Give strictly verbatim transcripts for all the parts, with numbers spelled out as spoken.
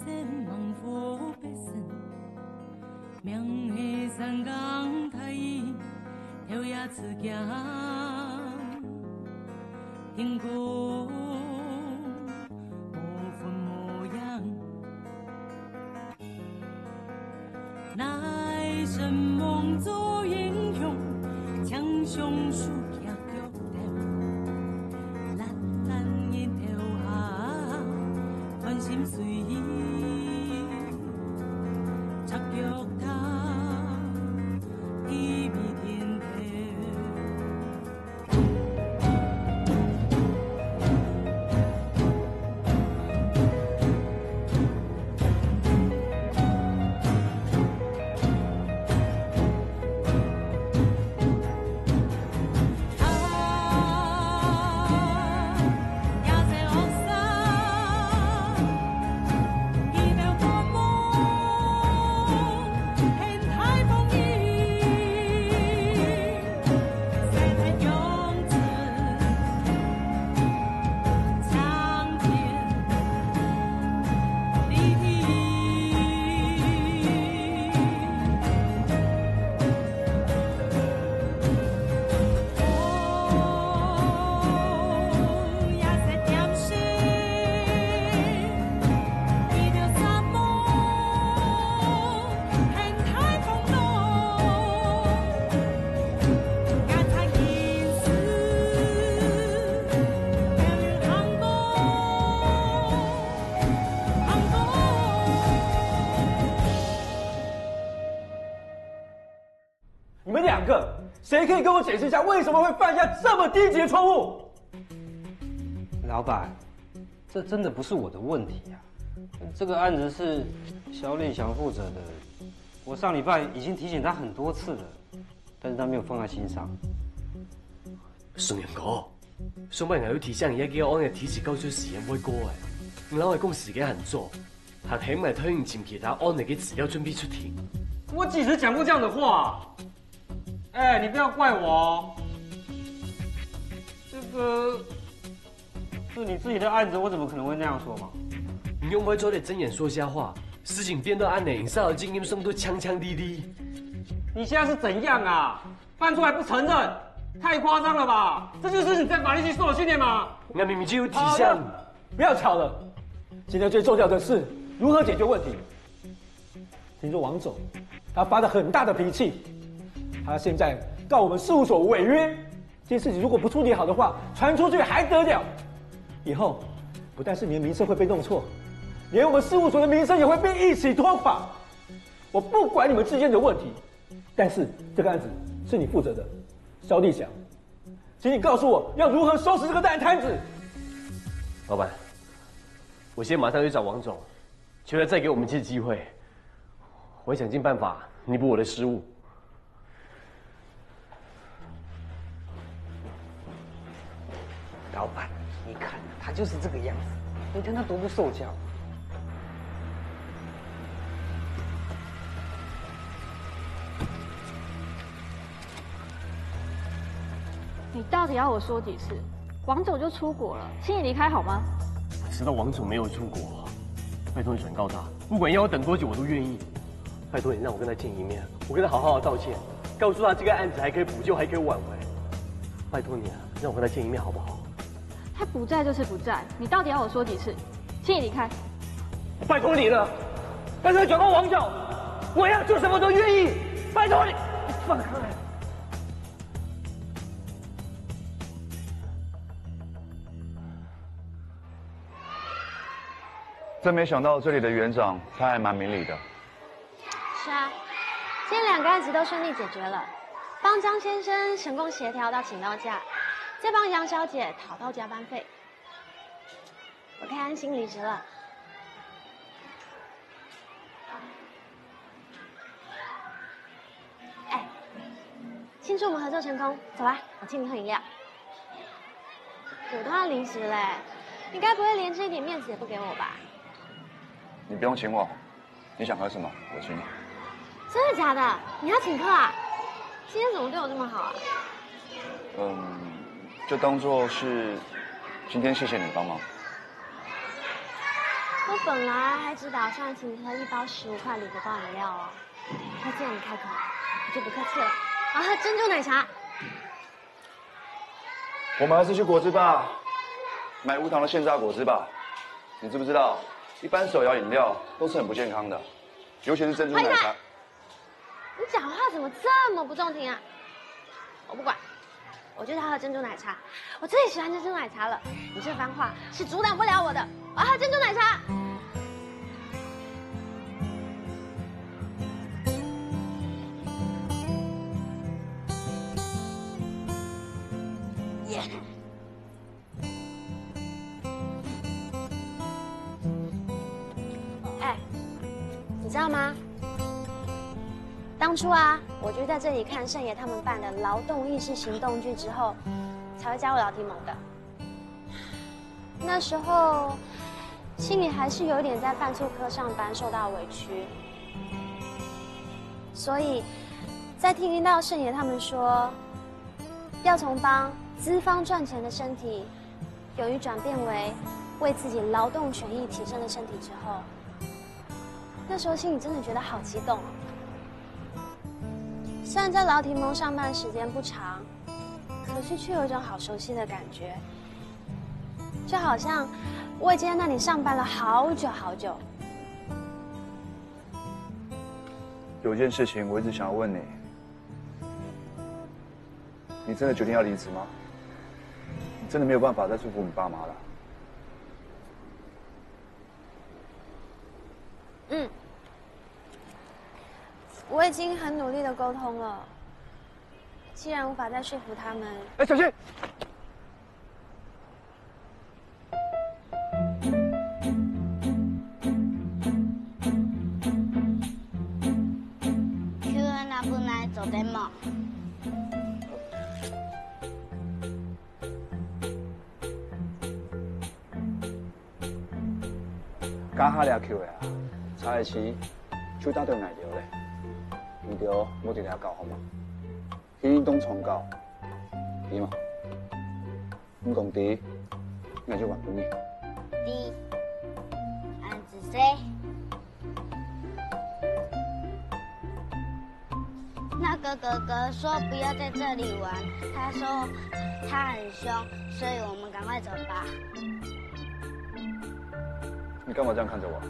等望佛北辰，明係三更大雨，頭也自驚，天公無魂無影。 乃神夢做英雄，槍上手攑著刀，懶懶日頭下，關心誰？赤腳踏地面天地。 你们两个，谁可以跟我解释一下，为什么会犯下这么低级的错误？老板，这真的不是我的问题啊。这个案子是萧立祥负责的，我上礼拜已经提醒他很多次了，但是他没有放在心上。宋阳哥，上摆𠊎有提醒你，个案个提起告诉时间会过哎，你老外讲时间很早， 還係毋係推你尋其他案例个資料準備出庭？我幾時講過這樣的話？哎，你不要怪我哦。這個是你自己的案子，我怎麼可能會那樣說嘛？你仰會做得睜眼說瞎話？事情變到恁樣，你煞有經驗，什麼都強強力力。你現在是怎樣啊？犯錯還不承認，太誇張了吧？這就是你在法律系受的訓練嗎？我明明就有提醒。好了， 不要吵了，現在最重要的是如何解決問題。聽說王總他發了很大的脾氣，他現在告我們事務所違約。這件事情如果不處理好的話，傳出去還得了？以後不但是你的名聲會被弄臭，連我們事務所的名聲也會被一起拖垮。我不管你們之間的問题，但是這個案子是你負責的，蕭立祥，請你告訴我要如何收拾這個爛攤子。老闆，我現在馬上去找王總，求他再給我們一次機會，我會想盡辦法彌補我的失誤。老闆，你看他就是這個樣子，你看他多不受教。 你到底要我說幾次？王總就出國了，請你離開好嗎？我知道王總沒有出國，拜託你轉告他，不管要我等多久，我都願意。拜託你讓我跟他見一面，我跟他好好的道歉，告訴他這個案子還可以補救，還可以挽回。拜託你啊，讓我跟他見一面好不好？他不在就是不在，你到底要我說幾次？請你離開。拜託你了，拜託你轉告王總，我要做什麼都願意。拜託你，放開。 真沒想到這裡的園長他還蠻明理的。是啊，今天兩個案子都順利解決了，幫張先生成功協調到請到假，再幫楊小姐討到加班費，我可以安心離職了。 哎，慶祝我們合作成功，走啊，我請你喝飲料。我都要離職嘞，你該不會連這一點面子也不給我吧？你不用請我，你想喝什麼，我請你。真的假的？你要請客啊？今天怎麼對我這麼好啊？嗯，就當作是今天謝謝你幫忙。我本來還只打算請你喝一包十五塊鋁箔包飲料哦，他既然你開口了，我就不客氣了，我要喝珍珠奶茶。我們還是去果汁吧，買無糖的現榨果汁吧。你知不知道，一般手搖飲料都是很不健康的，尤其是珍珠奶茶。 你講話怎麼這麼不中聽啊？我不管，我就是要喝珍珠奶茶，我最喜歡珍珠奶茶了。你這番話是阻擋不了我的，我要喝珍珠奶茶。耶！ 哎，你知道嗎？當初啊，我就在這裡看聖爺他們辦的勞動意識行動劇之後，才會加入勞體盟的。那時候心裡還是有一點在販促科上班受到委屈，所以在聽到聖爺他們說，要從幫資方賺錢的身體 勇於轉變為為自己勞動權益提升的身體之後，那時候心裡真的覺得好激動哦。雖然在勞體盟上班時間不長，可是卻有一種好熟悉的感覺，就好像我已經在那裡上班了好久好久。有一件事情我一直想要问你，你真的决定要离职吗？你真的没有办法再说服你爸妈了？嗯，我已经很努力的沟通了，既然无法再说服他们，哎，小心！ Q&A分𠊎做得無？加下這Q&A啊，差一息就打斷𠊎兜咧。你兜莫在這搞好無？去運動場搞，知無？ 你講知，𠊎就還分你。知，恁仔細。那個哥哥說不要在這裡玩，他說他很兇，所以我們趕快走吧。你幹嘛這樣看著我？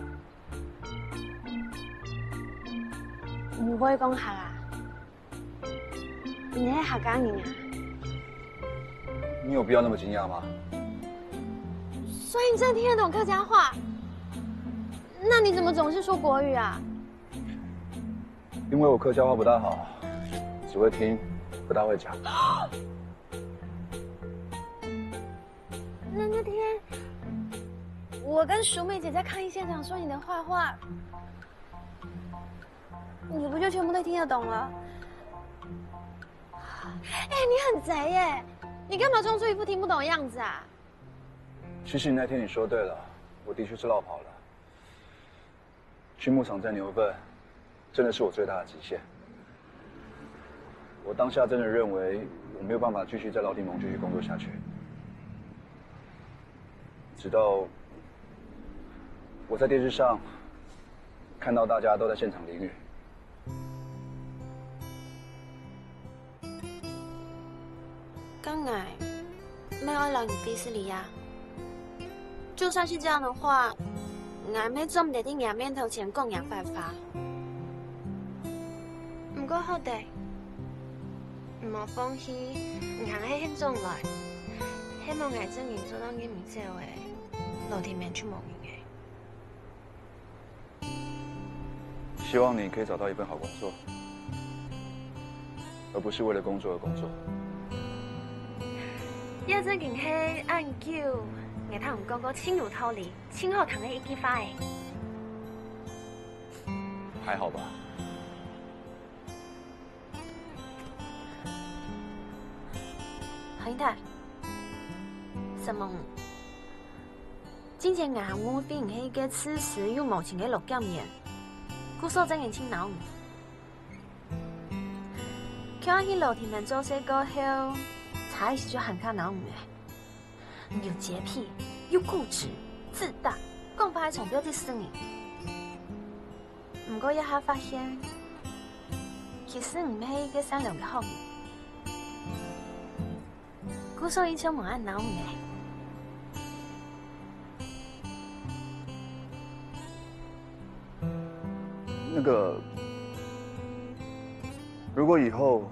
你毋會講客啊？ 你係客家人啊？你有必要那麼驚訝嗎？所以你真的聽得懂客家話？那你怎麼總是說國語啊？因為我客家話不大好，只會聽，不大會講。那那天我跟淑妹姐在抗議現場說你的壞話， 你不就全部都聽得懂了？哎，你很賊耶！你幹嘛裝出一副聽不懂的樣子啊？其實那天你說對了，我的確是落跑了。畜牧場載牛糞，真的是我最大的極限。我當下真的認為我沒有辦法繼續在勞體盟繼續工作下去。 直到我在電視上看到大家都在現場淋雨。該𠊎乜愛摎你逼死你啊？就算是這樣的話，𠊎乜做毋得在你面頭前講你壞話。毋過好得，毋好放棄，你還係肯轉來。希望𠊎正經做到你毋走个，勞體盟就無你个。 希望你可以找到一份好工作，而不是為了工作而工作。這正經係恁久，𠊎聽人講過盡有道理、盡好聽个一句話誒。還好吧？何英泰，承蒙你。 進前𠊎還誤會你係一個自私又無情个老檢驗，故所正經盡惱你。今日去勞體盟做事過後，差一息就還較惱你了。你又潔癖，又固執，自大，講話全部都係你。毋過這下發現，其實你毋係一個善良个好人。故所以就無恁惱你呢。那個，如果以後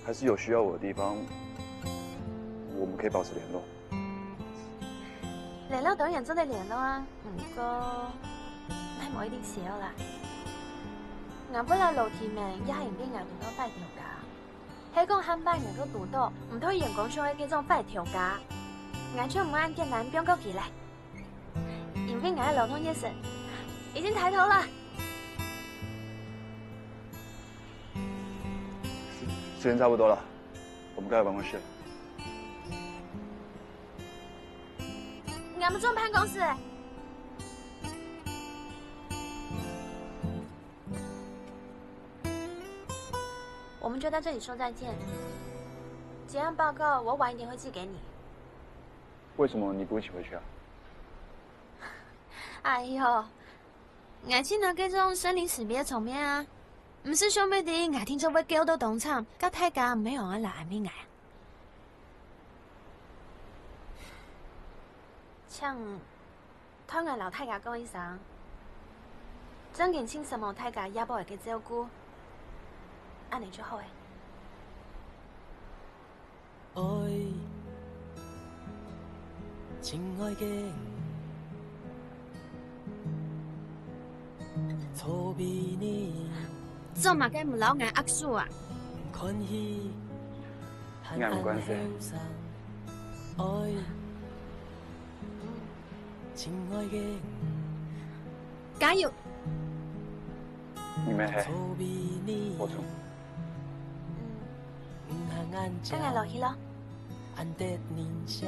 還是有需要我的地方，我們可以保持聯絡。 聯絡當然做得聯絡啊，毋過，𠊎無一定需要啦。𠊎本來老弟們也係因為𠊎堵著壞頭家，係講下擺𠊎个堵著毋討員工想愛該種壞頭家，𠊎就毋會恁簡單放過佢咧。因為𠊎个勞動月薪已經抬頭了。時間差不多了，我們該回辦公室了。 𠊎們轉辦公室。我們就在這裡說再見。結案報告我晚一點會寄給你。為什麼你不一起回去啊？哎喲，𠊎盡討該種生離死別个場面啊！毋使想乜知𠊎定著會噭到當慘，該大家毋係恁樣來安慰𠊎啊！ 請代𠊎摎大家講一聲，正經盡承蒙大家這擺个照顧，恁呢就好了。愛，親愛的，錯比你。做麼个毋摎𠊎握手啊？看戲， 𠊎毋管事。愛，親愛的，加油！你們係，錯比你。我從。嗯，該𠊎落去咯。 安得人惜。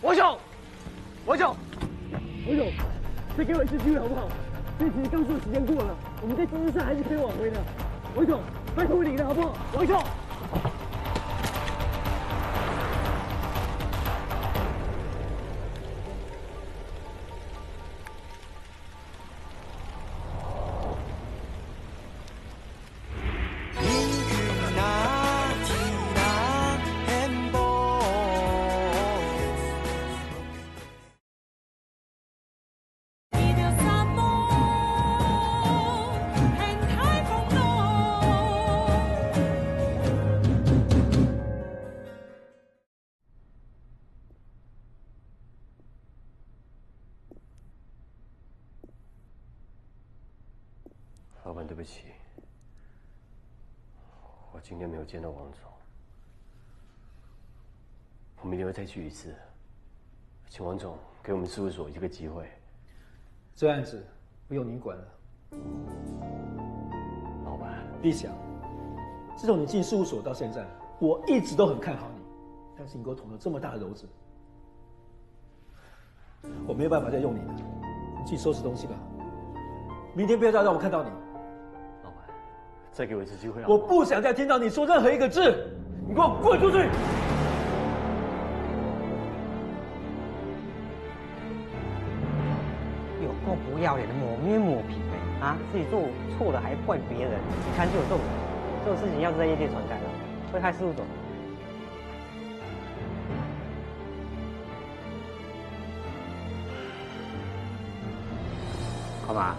王兄，王兄，王兄，再給我一次機會好不好？這其實剛說時間過了，我們在政治上還是可以挽回的。王兄，拜託你了，好不好？王兄。 老板，对不起，我今天没有见到王总。我们一定会再聚一次，请王总给我们事务所一个机会。这案子不用您管了。老板，立翔，自从你进事务所到现在，我一直都很看好你，但是你给我捅了这么大的篓子，我没有办法再用你了。你去收拾东西吧，明天不要再让我看到你。老板，再给我一次机会啊！我不想再听到你说任何一个字，你给我滚出去！ 有够不要脸的，没面没皮的啊！自己做错了还怪别人，你看就有这种人。这种事情要是在业界传开了，会害事务所。干嘛？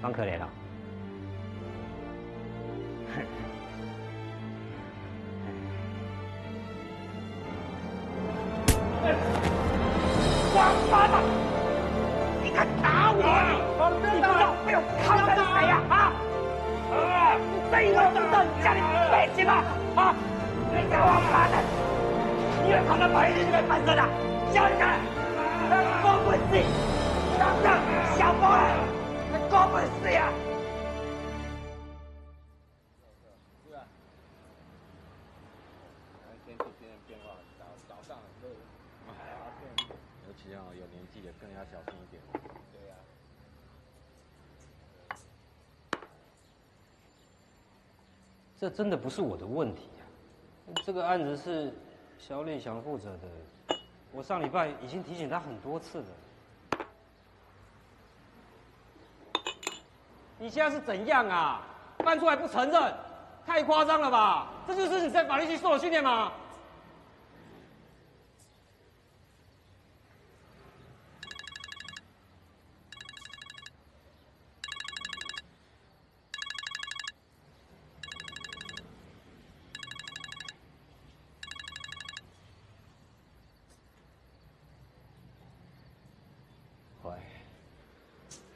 装可怜了。妈的！你敢打我？你不知道被我看成谁呀？啊？你这一个不知道你家里背景吗？啊？你个王八蛋！你以为他们白日就在翻身啊？想起来，那狗不死，想想小佛，那狗不死呀！ 天气今天变化，早早上很热，尤其哦，有年纪的更要小心一点。对呀。这真的不是我的问题啊，这个案子是萧立祥负责的，我上礼拜已经提醒他很多次了。 你现在是怎样啊？搬出来不承认，太夸张了吧？这就是你在法律系受的训练吗？喂。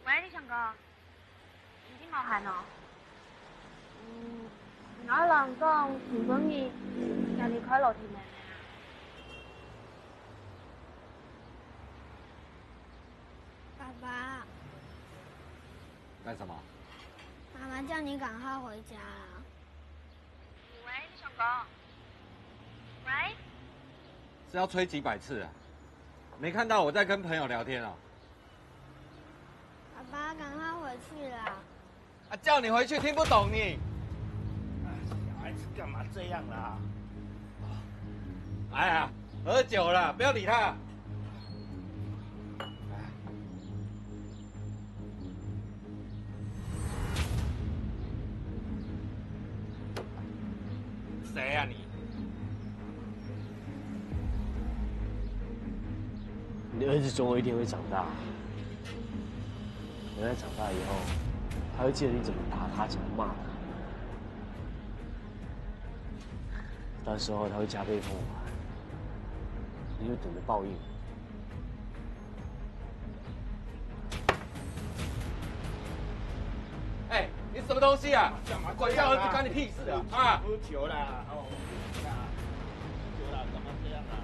喂，立祥哥，你真無閒哦？嗯，𠊎人講，今晡日，你離開老天門了啊？爸爸。干什么？妈妈叫你赶快回家啊。喂，立祥哥。喂。是要催几百次啊？没看到我在跟朋友聊天哦？ 爸爸，赶快回去啦！啊，叫你回去听不懂你。哎，小孩子干嘛这样啦？哎呀，喝酒了，不要理他。谁呀你？你的儿子总有一天会长大。 等他长大以后，他会记得你怎么打他，怎么骂他。到时候他会加倍奉还，你就等着报应。哎，你什么东西啊？干嘛这样啊？管你儿子干你屁事啊？啊！喝酒啦，哦，喝酒啦，干嘛这样啊？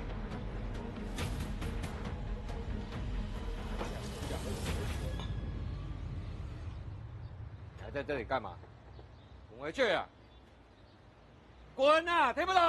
你还在这里干嘛？滚回去啊！滚啊！听不懂？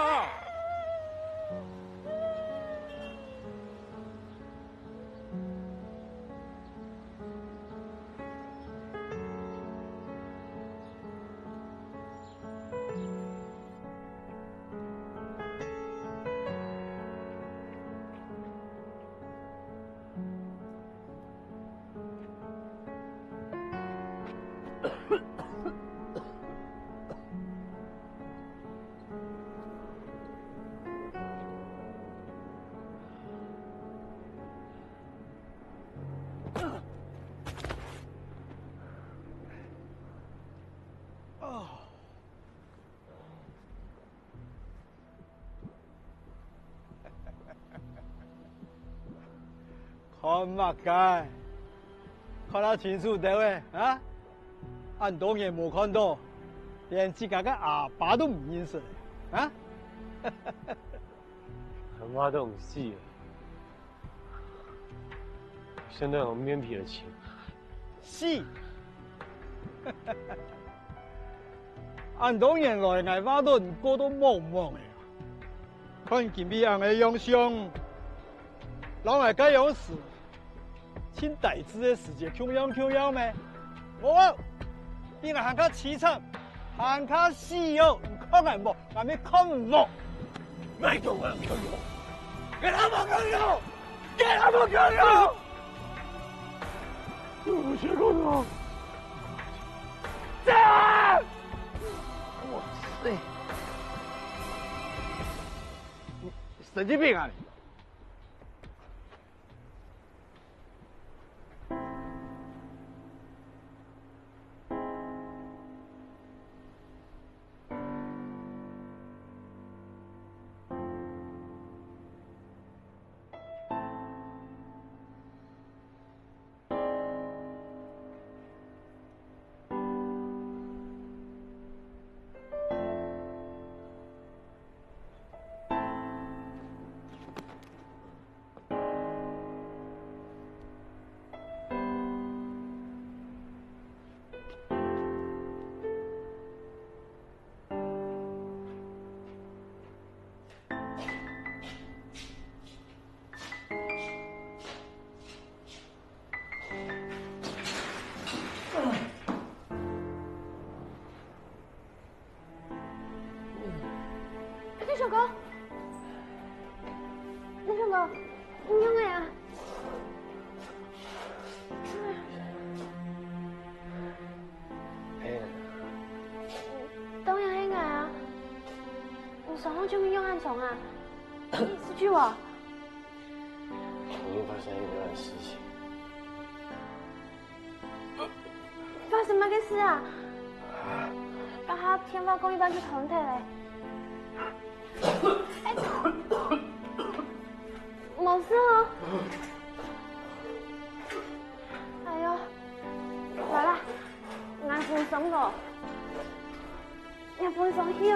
看麼个？看到清楚兜仔啊！恁多年無看到，連自家个阿爸都毋認識了啊！阿爸都毋死了，現在還面皮个錢。 死！恁多年來，𠊎話到你過到茫茫仔，看今晡恁个樣相，摎𠊎該央時盡呆滯个時節共樣共樣咩？無，比𠊎還較淒慘，還較死哦！你看𠊎無？𠊎乜看無？哪一種無共樣？跟他們共樣！ 你還不共樣！我先共樣！哇塞！你神經病啊你！哥，你看哥，你仰仔啊？哎呀，當然係𠊎啊！你傷好就毋用恁長啊！你識救我？昨日發生一件事情。 發生麼个事啊？該下電話講一半就斷忒了。哎，無事哦。哎喲，來啦，𠊎分你上樓，𠊎分你上去哦。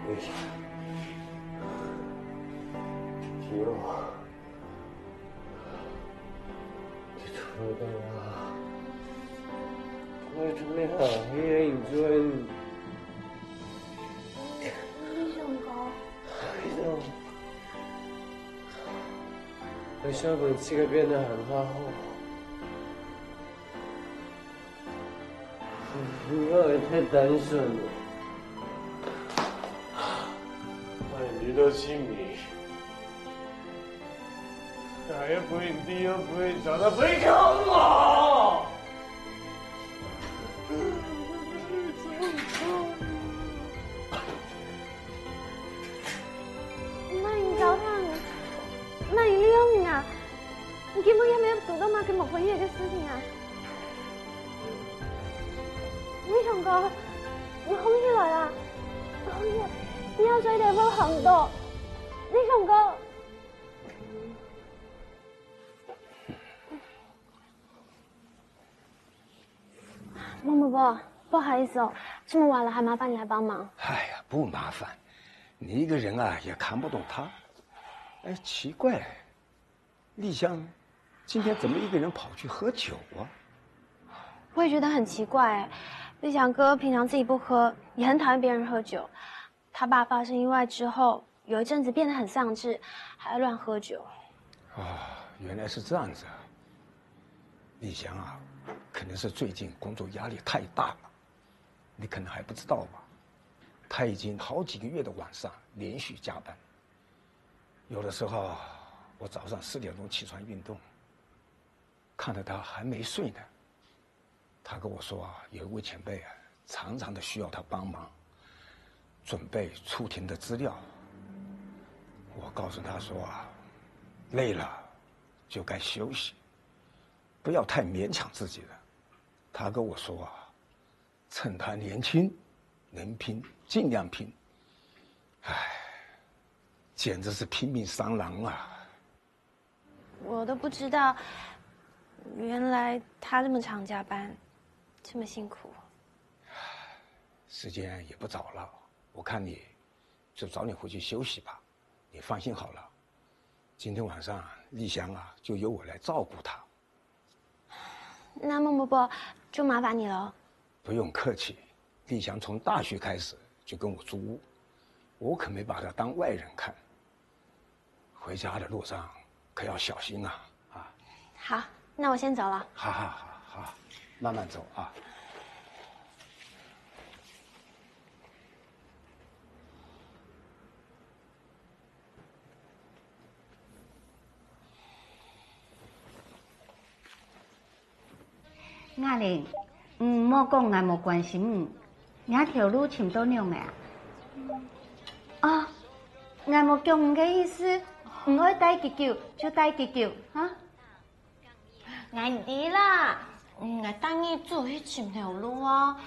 哎呀，天啊！ 你出來啊！你出來啊！你認真。你想講？你想，你想講自家變得很好。你也太單純了。哎，你的姓名。 哎呀，不會，你又不會找到，不會看我。麼人教曉你？麼人利用你啊？你根本也沒有做到麼个無分別个事情啊！你想講，你紅起來啊！紅起來，你要追得會很多。你想講， 木木伯，不好意思哦，這麼晚了還麻煩你來幫忙。哎呀，不麻煩，你一個人啊也看不懂他。哎，奇怪，麗香今天怎麼一個人跑去喝酒啊？我也覺得很奇怪哎，立翔哥平常自己不喝，也很討厭別人喝酒。他爸發生意外之後，有一陣子變得很喪志，還愛亂喝酒。啊，原來是這樣子啊！立翔啊，可能是最近工作壓力太大了，你可能還不知道吧？他已經好幾個月的晚上連續加班。有的時候，我早上四點鐘起床運動，看到他還沒睡呢。他跟我說啊，有一位前輩啊，常常的需要他幫忙準備出庭的資料。我告訴他說啊，累了就該休息，不要太勉強自己了。他跟我說啊，趁他年輕，能拼盡量拼。唉，簡直是拼命三郎啊！ 我都不知道，原來他這麼常加班，這麼辛苦。時間也不早了，我看你就早點回去休息吧。你放心好了，今天晚上立翔啊，就由我來照顧他。那孟伯伯，就麻煩你了。不用客氣，立翔從大學開始就跟我租屋，我可沒把他當外人看。 回家的路上可要小心啊，啊。好，那我先走了。好，好，好，好，慢慢走啊。 雅玲，你莫講𠊎無關心你，若頭路尋到仰仔啊？哦，𠊎無講你个意思，你愛戴幾久就戴幾久，哈？𠊎知啦，嗯，𠊎逐日就去尋頭路啊，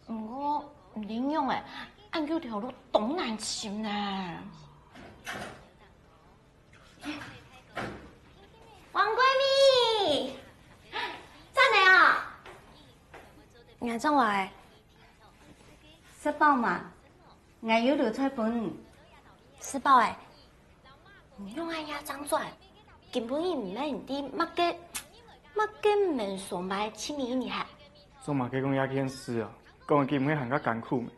毋過毋知仰仔，恁久頭路當難尋呢。 王桂美，轉來啊！𠊎轉來。食飽吂？𠊎有滷菜分你。食飽欸。你仰恁夜正轉？今晡日毋係你知麼个，麼个毋免上班七米一日哈？做麼个講這件事啊？講个今晡日還較艱苦咩？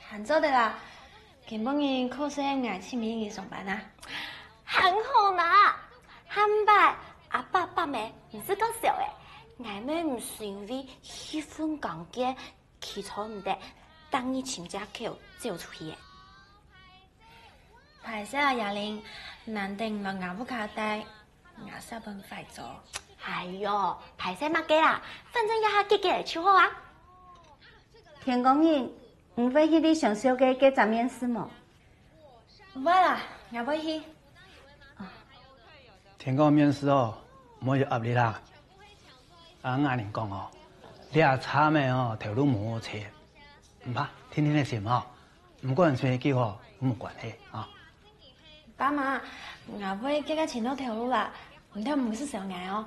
還做得啦，今晡日確實𠊎七米一日上班啊。還好啦，下擺阿伯伯姆毋使搞笑欸，𠊎乜毋使因為氣氛尷尬，企坐毋得，逐日尋藉口走出去个。歹勢啊，雅玲，難得你來吾屋下戴，吾煞分壞做。哎喲，歹勢麼个啦，反正這下解決了就好啊。天光日，你會去李想小姐該隻面試無？毋會啦，𠊎會去。天光面試哦，毋好有壓力啦。啊，𠊎同你講哦，這站仔哦，頭路無好找，毋怕，定定仔尋哦。毋管出去幾好，無關係啊。爸媽，𠊎會結結尋著頭路啦，你兜毋使愁𠊎哦。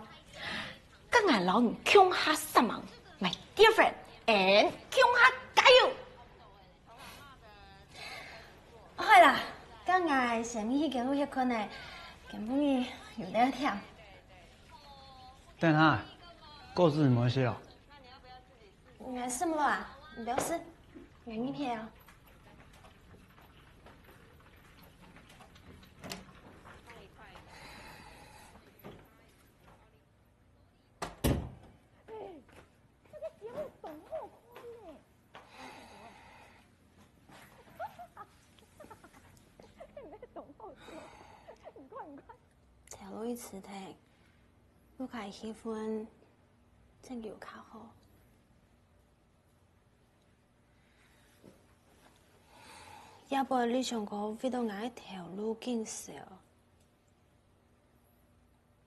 該𠊎摎你共下煞猛，my dear friend，and共下加油！ 好啦，該𠊎先去間屋歇睏咧，今晡日有兜忝。等下，告示你無寫哦？𠊎寫無啊，你毋使，𠊎去寫啊。 頭路一辭忒，屋下氣氛正有較好。也毋會想講為著𠊎个頭路緊愁。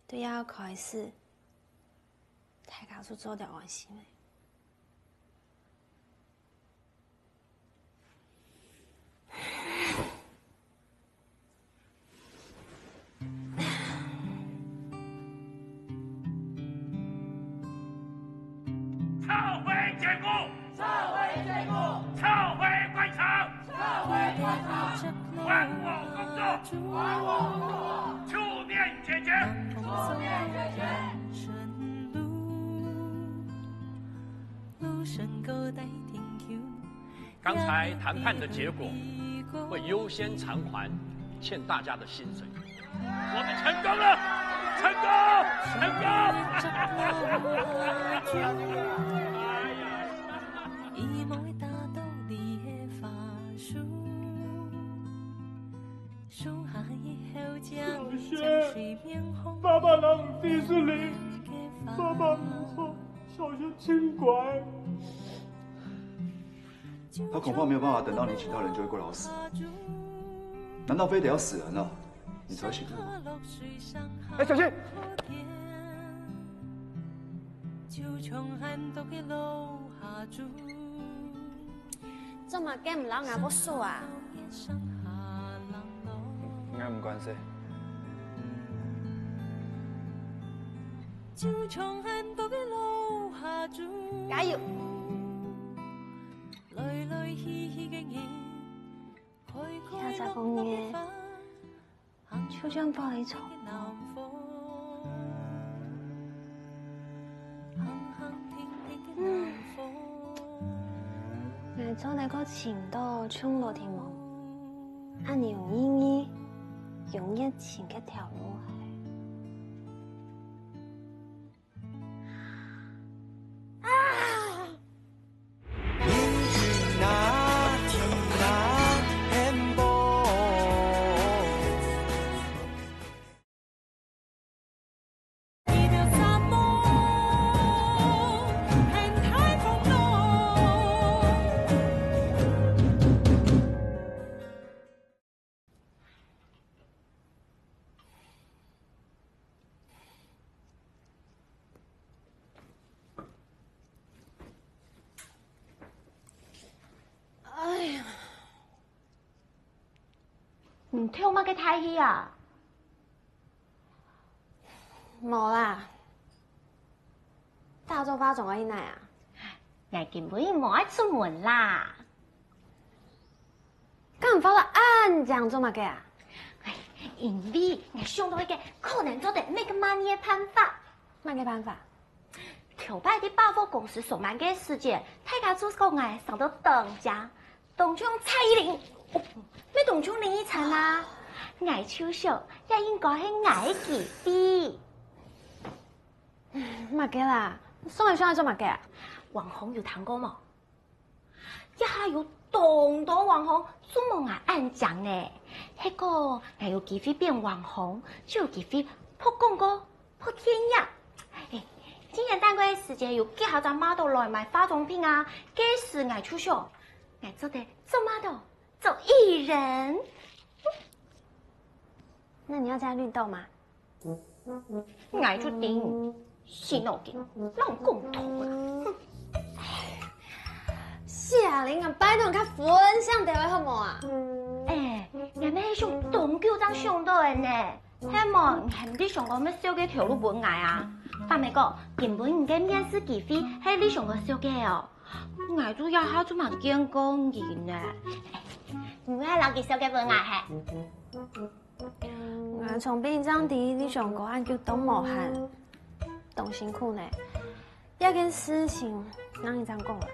對這開始，大家就做得安心咧。 撤回檢舉！撤回檢舉！撤回關查！撤回關查！還我工作！還我工作！出面解決！出面解決！ 剛才談判的結果會優先償還欠大家的薪水。我們成功了！成功！成功！爸爸摎你弟子禮，爸爸 小雪真乖。他恐怕沒有辦法等到你請到人就會過勞死啊。難道非得要死人了，你才會醒悟嗎？哎，小心！ 做麼个毋摎𠊎握手啊？𠊎毋關事。加油！這隻紅月 就像玻璃窗。嗯，𠊎做得過尋到像老弟無？恁有意義、有熱情个頭路係。 哎呀，你敨麼个大氣啊？無啦，打早化妝愛去哪啊？𠊎今晡日無愛出門啦。 敢化到恁靚做麼个啊？哎，因為𠊎想到一個可能做得make money个辦法。麼个辦法？頭擺在百貨公司上班个時節，大家就講𠊎生到當靚，當像蔡依林，哦，乜當像林依晨啊。𠊎就想，這應該係𠊎个機會。麼个啦？上來上來做麼个啊？網紅有聽過無？這下有當多網紅，就無𠊎恁靚呢。係講𠊎有機會變網紅，就有機會拍廣告、拍電影。欸，今年單個个時節有幾下隻model來賣化妝品啊，該時𠊎就想，𠊎做得做model，做藝人。那你要加綠豆嗎？ 𠊎就知，死腦筋，亂講道理啦！哼。小玲啊，拜託你較分享兜仔好無啊？欸，𠊎乜係想當久正想到个呢。係無，你還毋係想講愛紹介頭路分𠊎啊？坦白講，根本你个面試機會係你想講紹介个哦。𠊎就一下就吂見過你呢。你愛摎佢紹介分𠊎係？ 𠊎從檳城知你想講恁久當無閒，當辛苦呢。這件事情，哪你正講啊？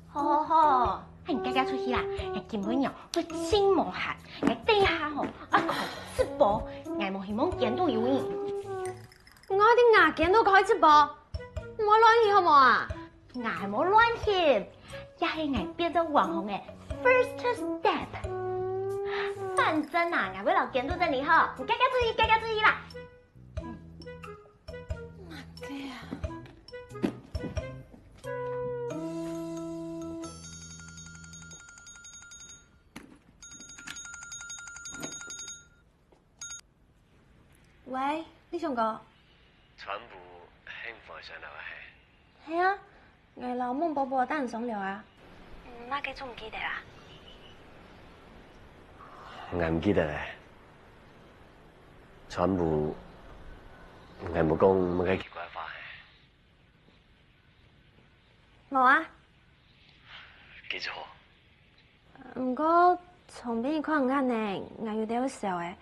好好好，喊你遽遽出去啦！𠊎今晡日會盡無閒，𠊎等一下吼，愛開直播，𠊎無希望見到有你。 𠊎愛在𠊎間肚開直播，毋好亂去好無啊？𠊎係無亂去，這係𠊎變做網紅个first step。反正啊，𠊎會摎間肚整理好，你遽遽出去，遽遽出去啦。麼个啊？ 喂，你想講？川普係你放个相了係？係啊，𠊎摎孟伯伯等人商量啊。嗯，麼个做毋記得啊？𠊎毋記得咧。川普，𠊎無講麼个奇怪話係？無啊。記錯。 毋過，從檳城看你恁呢，𠊎有兜愁欸。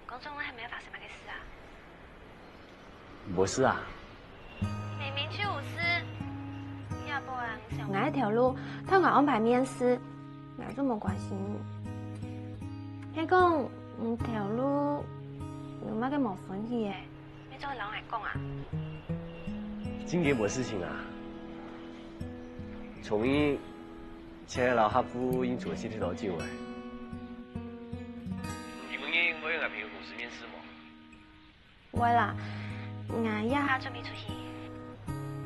毋過總係無發生麼个事啊？無事啊。明明就有事，也毋會想𠊎个頭路，同𠊎安排面試，𠊎就無關心你。係講，你頭路有麼个無歡喜欸？ 你做得摎𠊎講啊？正經無事情啊。從你前日摎客戶應酬个事體多久欸？你今晡日會去𠊎朋友公司面試無？會啦，𠊎這下準備出去。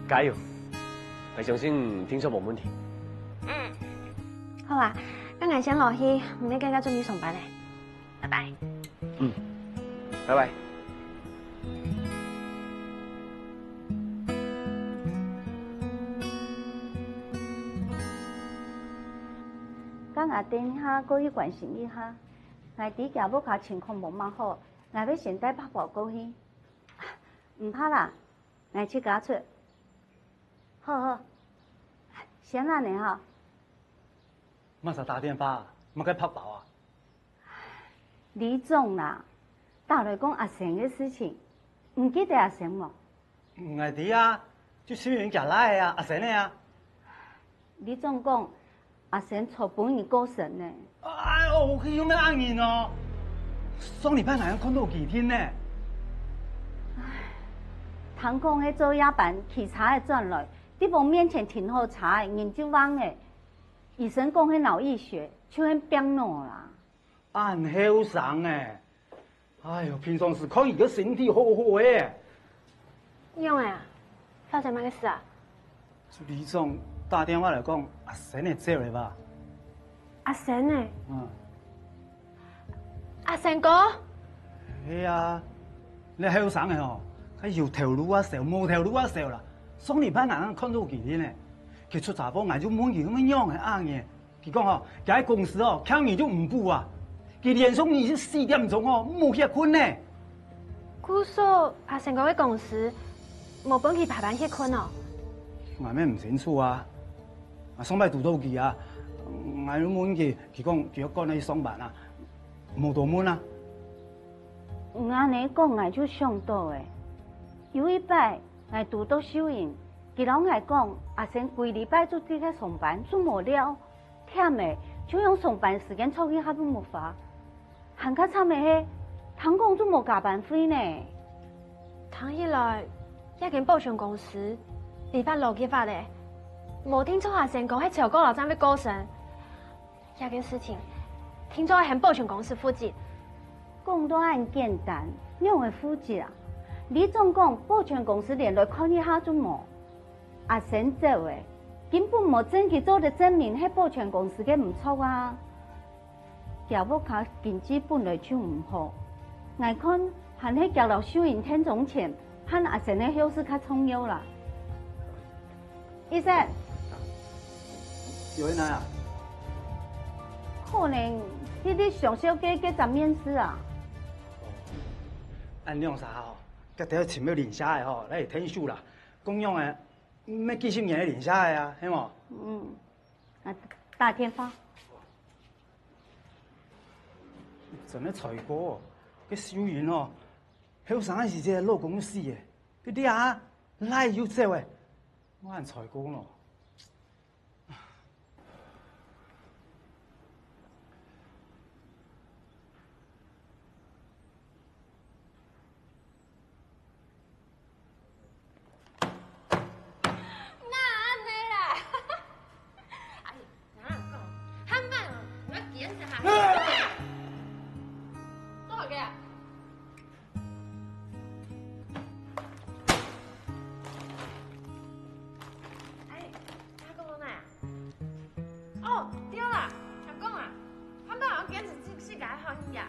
加油！𠊎相信定著無問題。嗯。好啊，該𠊎先落去，毋係更加準備上班咧。 拜拜。嗯，拜拜。該𠊎等下過去關心一下，𠊎知厥屋下情況無麼好，𠊎會先帶伯伯過去。毋怕啦，𠊎自家出。好好，先恁呢哈。麼儕打電話，麼个伯伯啊？ 里長啦，打來講阿生个事情，毋記得阿生無？𠊎知啊，就秀英厥倈仔啊，阿生仔啊。里長講，阿生昨晡日過身呢。哎喲，佢又毋係恁樣哦！上禮拜𠊎還看著佢添呢。聽講係做夜班騎車仔轉來，在房面前停好車仔，人就橫了。醫生講係腦溢血，就係病腦啦。 恁後生欸！哎喲，平常時看佢个身體好好欸。仰仔啊？發生麼个事啊？里長打電話來講，阿生仔走了吧？阿生仔？嗯。阿生哥？係啊，你後生仔哦，該有頭路啊愁，無頭路啊愁啦。上禮拜𠊎還看著佢呢，佢出車禍，𠊎就問佢仰仔恁樣。 佢講吼，厥个公司哦，欠人就毋補啊，佢連續二十四點鐘哦，無歇睏呢。故所阿生哥个公司無分佢排班歇睏哦？𠊎乜毋清楚啊。啊，上擺堵著佢啊，𠊎就問佢，佢講佢愛趕去上班啊，無多問啊。你恁樣講，𠊎就想著欸，有一擺𠊎堵著秀英，佢摎𠊎講，阿生歸禮拜就在該上班，就無尞。 忝了，就用上班時間出去合作無法。還較慘个係，聽講就無加班費呢。聽起來，這間保險公司違反勞基法了。無聽著阿成講係臭罟老張會過身，這件事情，聽說愛喊保全公司負責。講到恁簡單，仰會負責啊？你總講保全公司連來看一下就無？阿成走了，根本無證據做得證明係保全公司个毋著啊！ 厥屋下經濟本來就毋好，𠊎看還係厥摎秀英𢯭總錢，還阿成个後事較重要啦。醫生，有人來啊？可能係你上少个該隻面試啊？恁樣啥吼，該兜尋个鄰舍个吼，來𢯭手啦。共樣个，毋係幾十年个鄰舍个啊，係無？嗯，啊，打電話。 真个衰過，該秀英哦，後生个時節老公又死了，佢這下倈又走了，𠊎還衰過咯。哪恁呢啦？哎，哪有講？漢堡哦，你愛堅持下去。做好个啊？哎，阿公哪啊？哦，對啦，阿公啊，漢堡愛堅持自，自家个好意啊。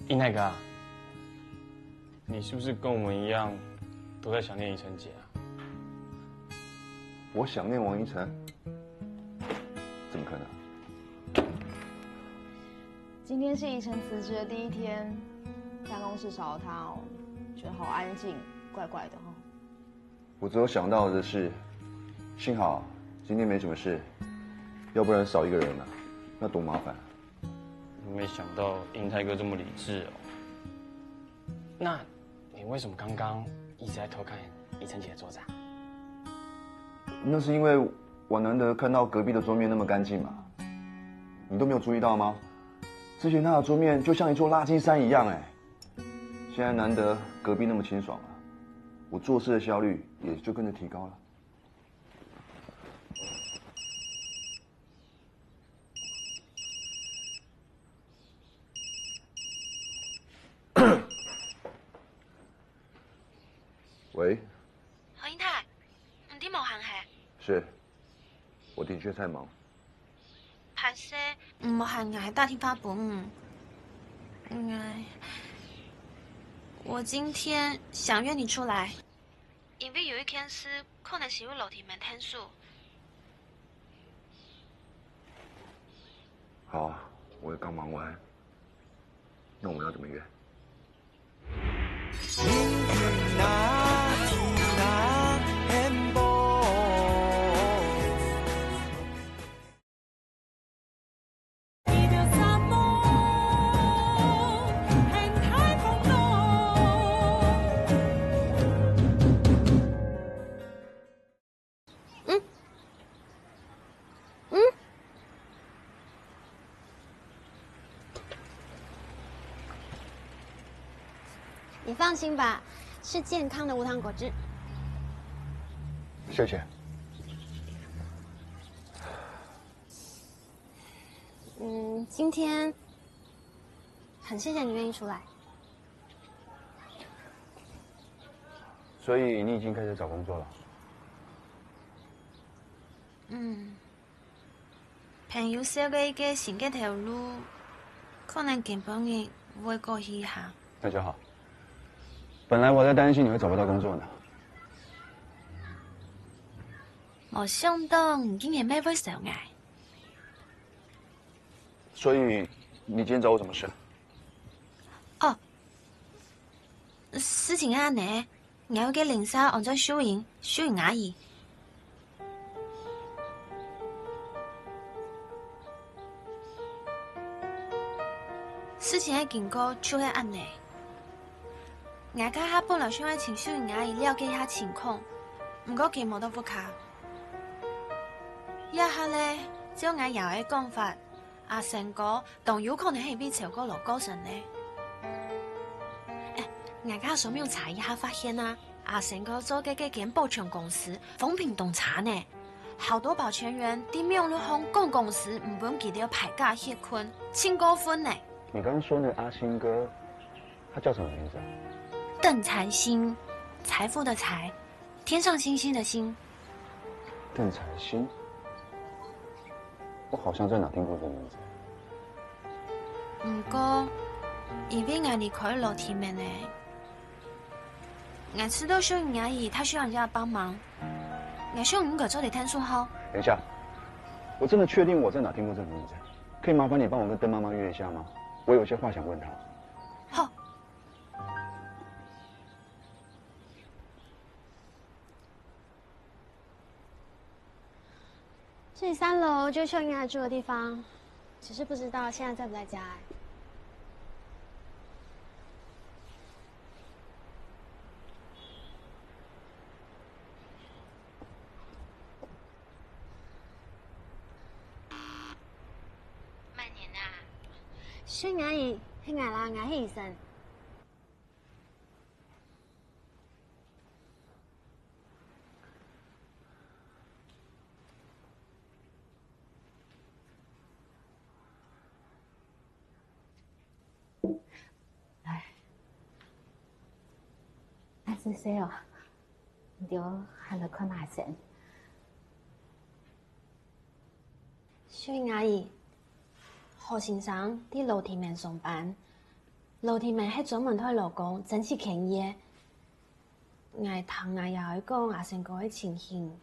英泰哥啊，你是不是跟我们一样，都在想念怡晨姐啊？我想念王怡晨？怎么可能？今天是怡晨辞职的第一天，办公室少了她哦，觉得好安静，怪怪的哦。 我只有想到的是，幸好今天没什么事，要不然少一个人啊，那多麻烦啊。没想到英泰哥这么理智哦。那你为什么刚刚一直在偷看怡晨姐的桌子啊？那是因为我难得看到隔壁的桌面那么干净嘛。你都没有注意到吗？之前她的桌面就像一座垃圾山一样哎。 现在难得隔壁那么清爽啊，我做事的效率也就跟着提高了。喂，何英泰，你在無閒係？是，我的确太忙。 歹勢，無閒𠊎打電話分你。𠊎，我今天想约你出来，因为有一件事可能需要老弟们添手。好啊，我也刚忙完，那我们要怎么约？ 嗯，嗯，你放心吧，是健康的无糖果汁。谢谢。嗯，今天很谢谢你愿意出来。 所以你已经开始找工作了？嗯，朋友介绍个一个新个头路，可能今晡日会过去一下。那就好。本来我在担心你会找不到工作呢。无想到你竟然乜会想𠊎。所以你今天找我什么事？哦， 事情係恁呢，𠊎有个鄰舍安做秀英，秀英阿姨。事情个经过就係恁呢。𠊎這下本來想愛尋秀英阿姨了解一下情況，毋過佢無在屋下。這下呢，照𠊎爺个講法，阿生哥當有可能係因為潮過勞過身呢。哎，𠊎摎小明查一下發現啊，阿生哥做个該間保全公司風評當差呢。好多保全員在網路項講公司毋分佢兜排假歇睏，盡過分呢。你剛剛說那個阿星哥，他叫什麼名字啊？鄧財星，財富的財，天上星星的星。鄧財星？我好像在哪聽過這個名字。毋過，因為𠊎離開老地面了，𠊎知道秀英阿姨她需要人家幫忙，𠊎想你應該做得𢯭手好。等一下，我真的確定我在哪聽過這個名字，可以麻煩你幫我跟鄧媽媽約一下嗎？我有一些話想問她。好。 這三樓就秀英阿姨住的地方，只是不知道現在在不在家欸。秀英阿姨，係𠊎啦，𠊎係醫生。 來，恁仔細哦，你兜還來看阿生。秀英阿姨，何先生在老地面上班，老地面係專門替勞工爭取權益个。𠊎聽𠊎爺哀講阿生哥个情形，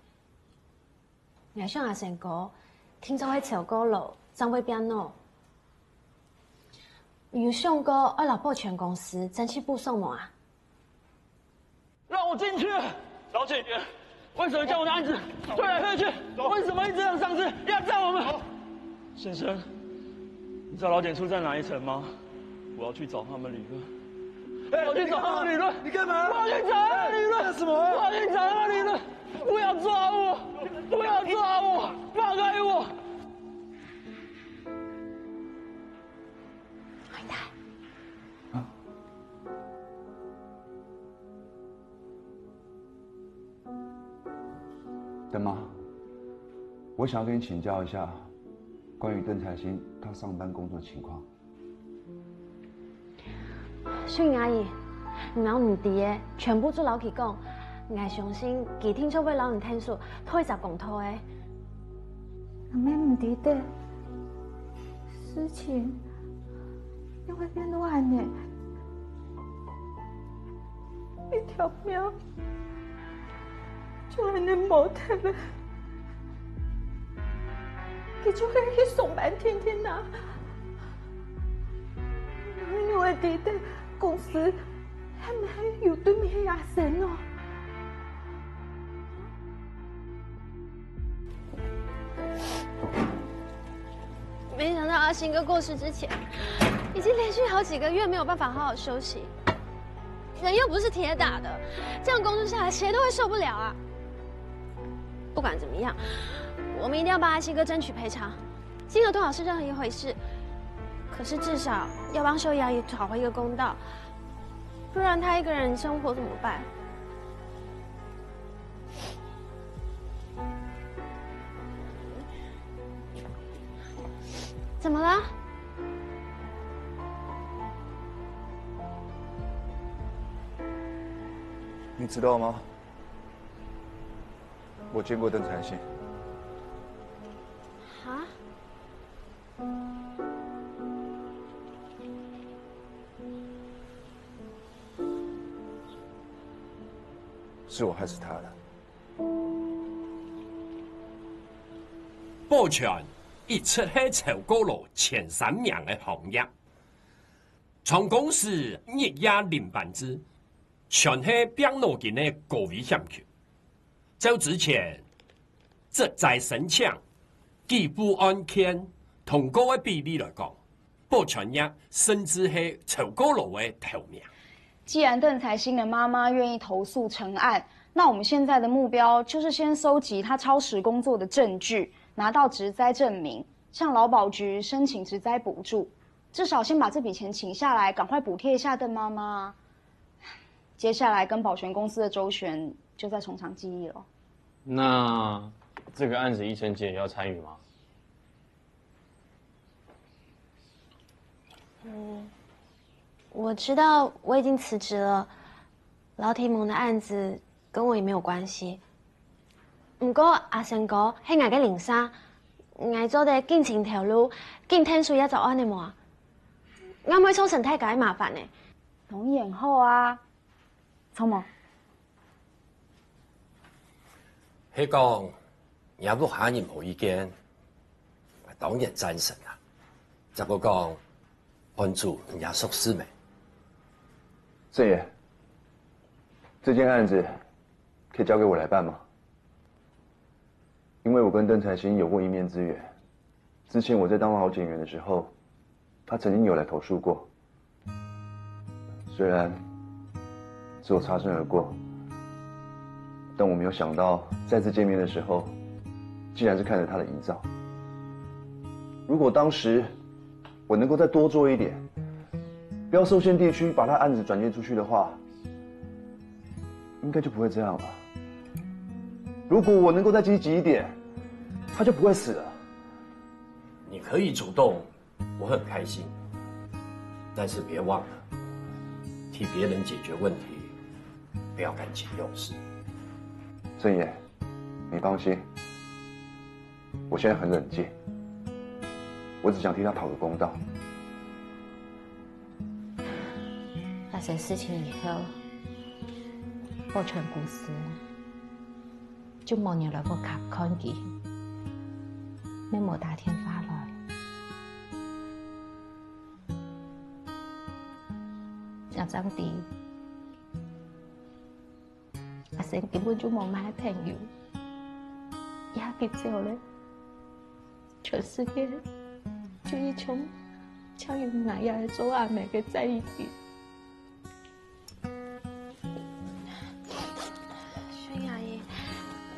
𠊎想阿生哥定著係潮過勞，正會變老。你有想過愛摎保全公司爭取補償無啊？讓我進去！小姐，為什麼將我的案子推來推去？為什麼一直讓上司壓榨我們？先生，你知道勞檢處在哪一層嗎？我要去找他們理論。 哎，我去找他們理論。你幹嘛？我要去找他們理論。哎，幹什麼？我要去找他們理論。不要抓我！不要抓我！放開我！鄧媽，我想要跟你請教一下關於鄧財星他上班工作的情況。 秀英阿姨，你摎毋知个，全部就摎佢講。𠊎相信佢定著會摎你𢯭手討一隻公道个。阿姆毋知得，事情仰會變到恁呢？一條命就恁呢無忒了。 佢就係去上班定定啊。你仰會知得公司還毋係有對面个阿生哦？沒想到阿星哥過世之前，已經連續好幾個月沒有辦法好好休息。 人又不是鐵打的，這樣工作下來，誰都會受不了啊！不管怎麼樣，我們一定要幫阿星哥爭取賠償，金額多少是任何一回事，可是至少要幫秀英阿姨討回一個公道，不然她一個人生活怎麼辦？怎麼了？ 你知道嗎？我見過鄧財星。哈？是我害死他的。保全一直係潮過勞前三名个行業。 全公司日夜輪班制，全係拚腦筋个高危險群。照之前職災申請、舉報案件通過个比例來講，保全業甚至係潮過勞个頭名。既然鄧財星的媽媽願意投訴成案，那我們現在的目標就是先收集他超時工作的證據，拿到職災證明，向劳保局申请职灾补助，至少先把这笔钱请下来，赶快补贴一下邓妈妈。接下来跟保全公司的周旋，就再从长计议了。那这个案子医生姐要参与吗？嗯，我知道我已经辞职了，老铁们的案子跟我也没有关系。不过阿生哥，係𠊎个鄰舍，𠊎做得緊尋頭路，緊𢯭手這隻案个無？𠊎毋會造成大家个麻煩呢。同意很厚啊，怎么？係講，若屋下人無意見，當然贊成啊。只不過講，案主你也熟事咩？盛爷，这件案子可以交给我来办吗？因为我跟邓财星有过一面之缘，之前我在当老检员的时候，他曾经有来投诉过。虽然只有擦身而过，但我没有想到再次见面的时候，竟然是看着他的遗照。如果当时我能够再多做一点，不要受限地区把他案子转接出去的话，应该就不会这样了。如果我能够再积极一点，他就不会死了。你可以主动，我很开心，但是别忘了，替别人解决问题，不要感情用事。盛爷，你放心，我现在很冷静，我只想替他讨个公道。发生事情以后，保全公司就冇人来屋下看佢，也冇打电话来。想想知，阿生根本就冇么朋友，一下佢走了，全世界就一像，像有𠊎也做阿姆个在意佢。 孫阿姨，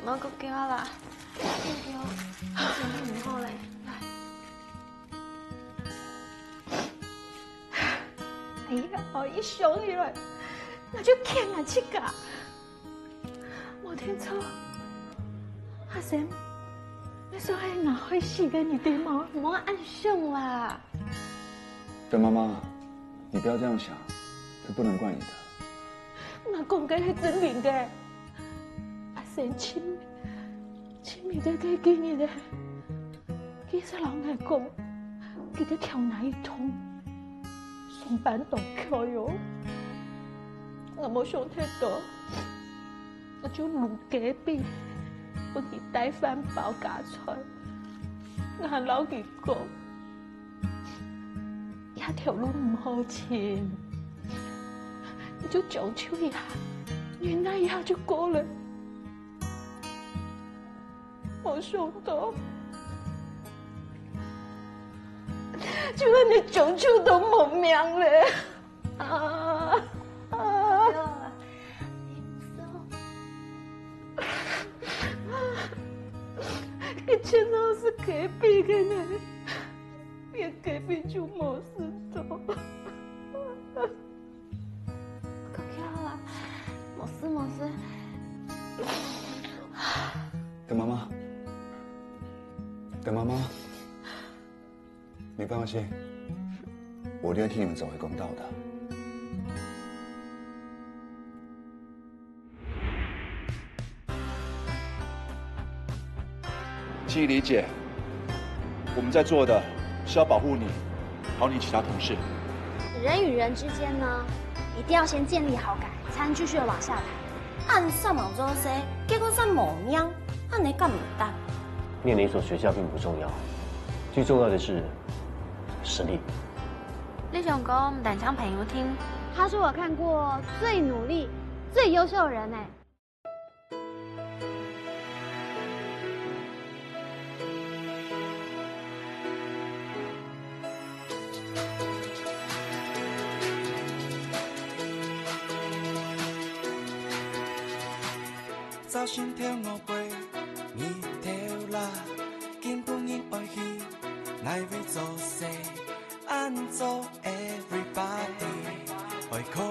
莫過噭啦，噭噭，身體毋好咧。哎呀，我一想起來，𠊎就譴𠊎自家。無聽錯，阿生，你想係𠊎害死个你對無？莫恁想啦。鄧媽媽，你不要这样想，这不能怪你的。 𠊎講个係真个个。阿生盡盡尾个該幾日咧，佢識摎𠊎講，佢个頭那一痛，上班當𤸁哦。𠊎無想忒多，𠊎就擼雞髀，分佢帶飯包加菜。𠊎還摎佢講， 這頭路毋好尋，你就將就一下，忍耐一下就過了。無想到，就恁仔將就都無命了。啊啊！一切都係雞髀个呢。 連雞髀就無事做。好啦，無事無事。鄧媽媽，鄧媽媽，你放心，我一定會替你們找回公道的。 請你理解，我們在做的是要保護你，還有你其他同事。人與人之間呢，一定要先建立好感，才能繼續的往下談。恁煞猛做事，結果煞無命，恁仔敢毋得？念哪一所學校並不重要，最重要的是實力。你想講毋單淨朋友聽，他是我看過最努力、最優秀的人哎。 早晨頭我背日頭啦，今晡日愛去愛為做事，恁做everybody，愛靠